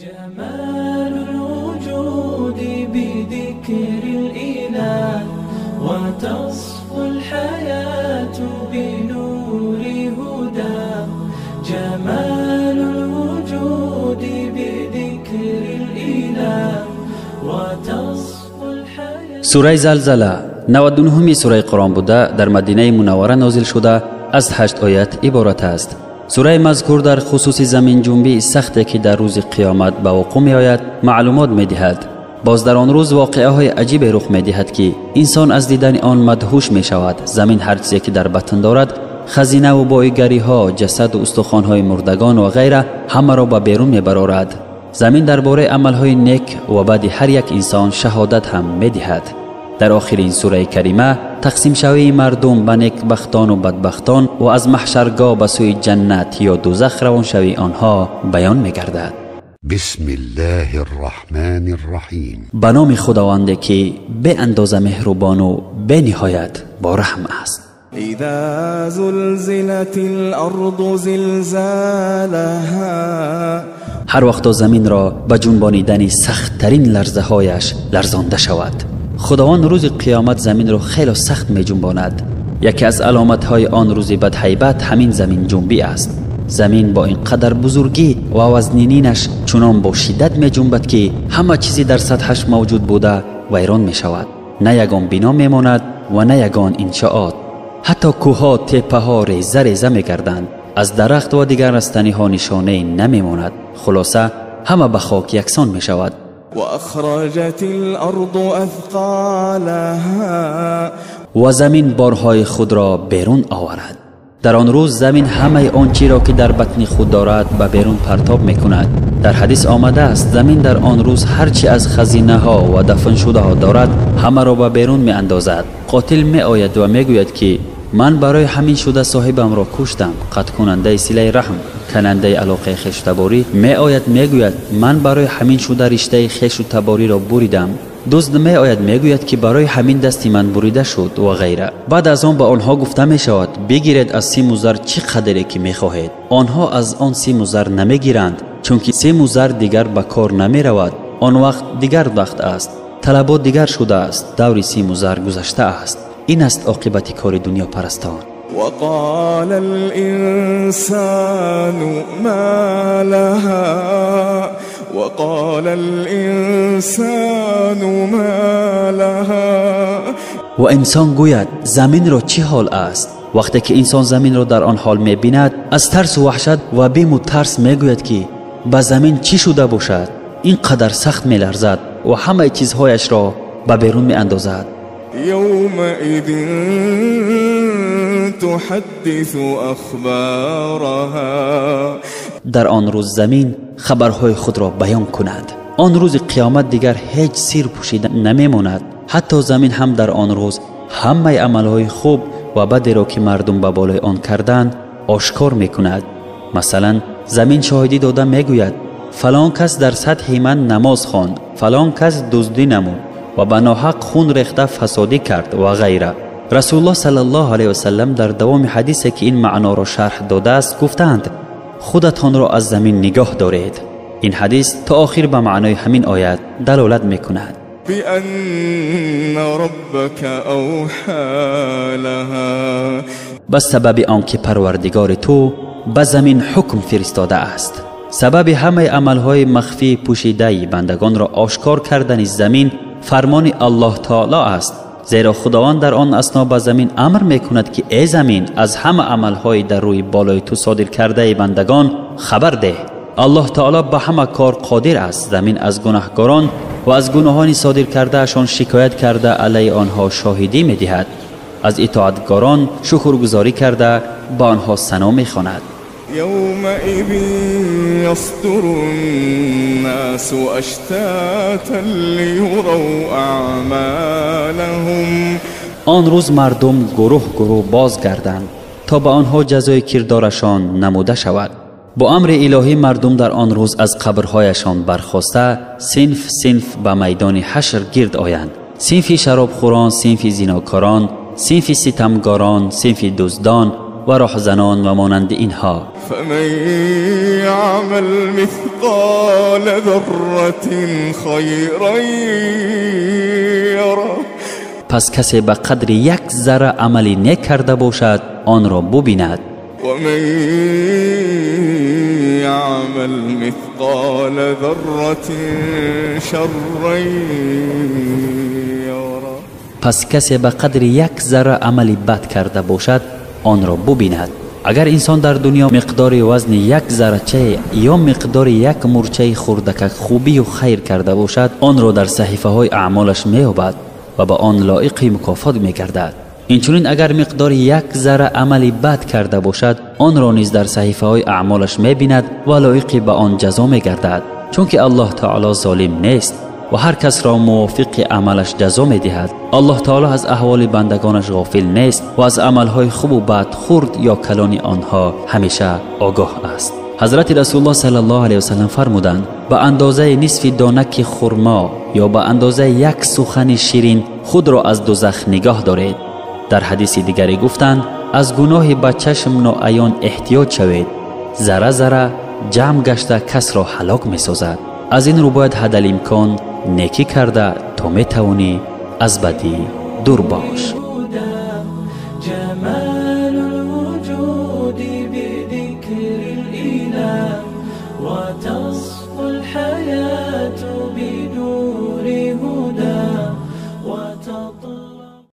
جمال الوجود بذكر الإله وتصفو الحياة بنور هدى جمال الوجود بذكر الإله وتصفو الحياة. сураи Залзала 99-ми сураи Қуръон буда, дар Мадинаи Мунаввара нозил шуда, аз 8 оят иборат аст. сураи мазкур дар хусуси заминҷунбии сахте, ки дар рӯзи қиёмат ба вуқӯъ меояд, маълумот медиҳад. боз дар он рӯз воқеаҳои аҷибе рух медиҳад, ки инсон аз дидани он мадҳуш мешавад. замин ҳар чизе ки дар батн дорад, хазинаву боигариҳо, ҷасаду устухонҳои мурдагон ва ғайра, ҳамаро ба берун мебарорад. замин дар бораи амалҳои нек ва бади ҳар як инсон шаҳодат ҳам медиҳад. дар охири ин сураи карима тақсимшавии мардум ба некбахтону бадбахтон ва аз маҳшаргоҳ ба сӯи ҷаннат ё дӯзах равоншавии онҳо баён мегардад. بسم الله الرحمن الرحيم. ба номи Худованде, ки беандоза меҳрубону бениҳоят бораҳм аст. إذا زلزلت الأرض زلزالها. ҳар вақто заминро ба ҷунбонидани сахттарин ларзаҳояш ларзонда шавад. Худованд рӯзи қиёмат заминро хело сахт меҷунбонад. яке аз аломатҳои он рӯзи бадҳайбат ҳамин заминҷунбӣ аст. замин бо ин қадар бузургӣ ва вазнининаш чунон бо шиддат меҷунбад, ки ҳама чизе дар сатҳаш мавҷуд буда вайрон мешавад. на ягон бино мемонад ва на ягон иншоот. ҳатто кӯҳҳо, теппаҳо реза реза мегарданд. аз дарахт ва дигар растаниҳо нишонае намемонад. хулоса, ҳама ба хок яксон мешавад. وأخرجت الأرض أثقالها. ва замин борҳои худро берун оварад. дар он рӯз замин ҳамаи он чиро, ки дар батни худ дорад, ба берун партоб мекунад. дар ҳадис омадааст, замин дар он рӯз ҳар чи аз хазинаҳо ва дафншудаҳо дорад, ҳамаро ба берун меандозад. қотил меояд ва мегӯяд, ки ман барои ҳамин шуда соҳибамро куштам. қатъкунандаи силаи раҳм, канандаи алоқаи хештаборӣ меояд, мегӯяд: ман барои ҳамин шуда риштаи хешу табориро буридам. дузд меояд, мегӯяд, ки барои ҳамин дасти ман бурида шуд ва ғайра. баъд аз он ба онҳо гуфта мешавад: бигиред аз симу зар чӣ қадре ки мехоҳед. онҳо аз он симу зар намегиранд, чунки симу зар дигар ба кор намеравад. он вақт дигар вақт аст, талабот дигар шудааст, даври симу зар гузашта аст. ин аст оқибати кори дунёпарастон. وقال الإنسان ما لها وقال الإنسان ما لها. ва инсон гӯяд: заминро чӣ ҳол аст? вақте ки инсон заминро дар он ҳол мебинад, аз тарсу ваҳшат ва биму тарс мегӯяд, ки ба замин чӣ шуда бошад, ин қадар сахт меларзад ва ҳамаи чизҳояшро ба берун меандозад. يومئذ تحدث أخبارها. дар он рӯз замин хабарҳои худро баён кунад. он рӯзи қиёмат дигар ҳеҷ сир пӯшида намемонад. ҳатто замин ҳам дар он рӯз ҳамаи амалҳои хуб ва бадеро, ки мардум ба болои он карданд, ошкор мекунад. масалан, замин шоҳидӣ дода мегӯяд: фалон кас дар сатҳи ман намоз хонд, фалон кас дуздӣ намуд ва ба ноҳақ хун рехта фасодӣ кард ва ғайра. Расулуллоҳ саллаллоҳу алайҳи васаллам дар давоми ҳадисе, ки ин маъноро шарҳ додааст, гуфтаанд: худатонро аз замин нигоҳ доред. ин ҳадис то охир ба маънои ҳамин оят далолат мекунад. بأن ربك أوحى لها. ба сабаби он ки Парвардигори ту ба замин ҳукм фиристодааст. сабаби ҳамаи амалҳои махфии пӯшидаи бандагонро ошкор кардани замин фармони Аллоҳ таоло аст, зеро Худованд дар он асно ба замин амр мекунад, ки э замин, аз ҳама амалҳои дар рӯи болои ту содир кардаи бандагон хабар деҳ. Аллоҳ таоло ба ҳама кор қодир аст. замин аз гунаҳкорон ва аз гуноҳони содир кардаашон шикоят карда, алайҳи онҳо шоҳидӣ медиҳад, аз итоатгорон шукргузорӣ карда, ба онҳо сано мехонад. يومئذ يصدر الناس أشتاتا ليروا أعمالهم. он рӯз мардум гурӯҳ гурӯҳ бозгарданд, то ба онҳо ҷазои кирдорашон намуда шавад. бо амри илоҳӣ мардум дар он рӯз аз қабрҳояшон бархоста, синф синф ба майдони ҳашр гирд оянд: синфи шаробхӯрон, синфи зинокорон, синфи ситамгорон, синфи дуздон ва роҳзанон ва монанди инҳо. فمن يعمل مثقال ذرة خيرا يره. Пас касе ба қадри як зарра амали нек карда бошад, онро бубинад. ومن يعمل مثقال ذرة شرا يره. Пас касе ба қадри як зарра амали бад карда бошад, онро бубинад. Агар инсон дар дунё миқдори вазни як заррачае ё миқдори як мурчаи хурдакак хубию хайр карда бошад, онро дар саҳифаҳои аъмолаш меёбад ва ба он лоиқи мукофот мегардад. Инчунин агар миқдори як зарра амали бад карда бошад, онро низ дар саҳифаҳои аъмолаш мебинад ва лоиқи ба он ҷазо мегардад, чунки Аллоҳ таоло золим нест ва ҳар касро мувофиқи амалаш ҷазо медиҳад. Аллоҳ таоло аз аҳволи бандагонаш ғофил нест ва аз амалҳои хубу бад, хурд ё калони онҳо ҳамеша огоҳ аст. Ҳазрати Расулуллоҳ саллаллоҳу алайҳи васаллам фармуданд: ба андозаи нисфи донаки хурмо ё ба андозаи як сухани ширин худро аз дузах нигоҳ доред. Дар ҳадиси дигаре гуфтанд: аз гуноҳи ба чашм ноаён эҳтиёт шавед, зарра зарра ҷамъ гашта касро ҳалок месозад. Аз ин рӯ бояд ҳадалимкон некӣ карда то метавонӣ аз бадӣ дур бош. جمال الوجود بذكر الإله.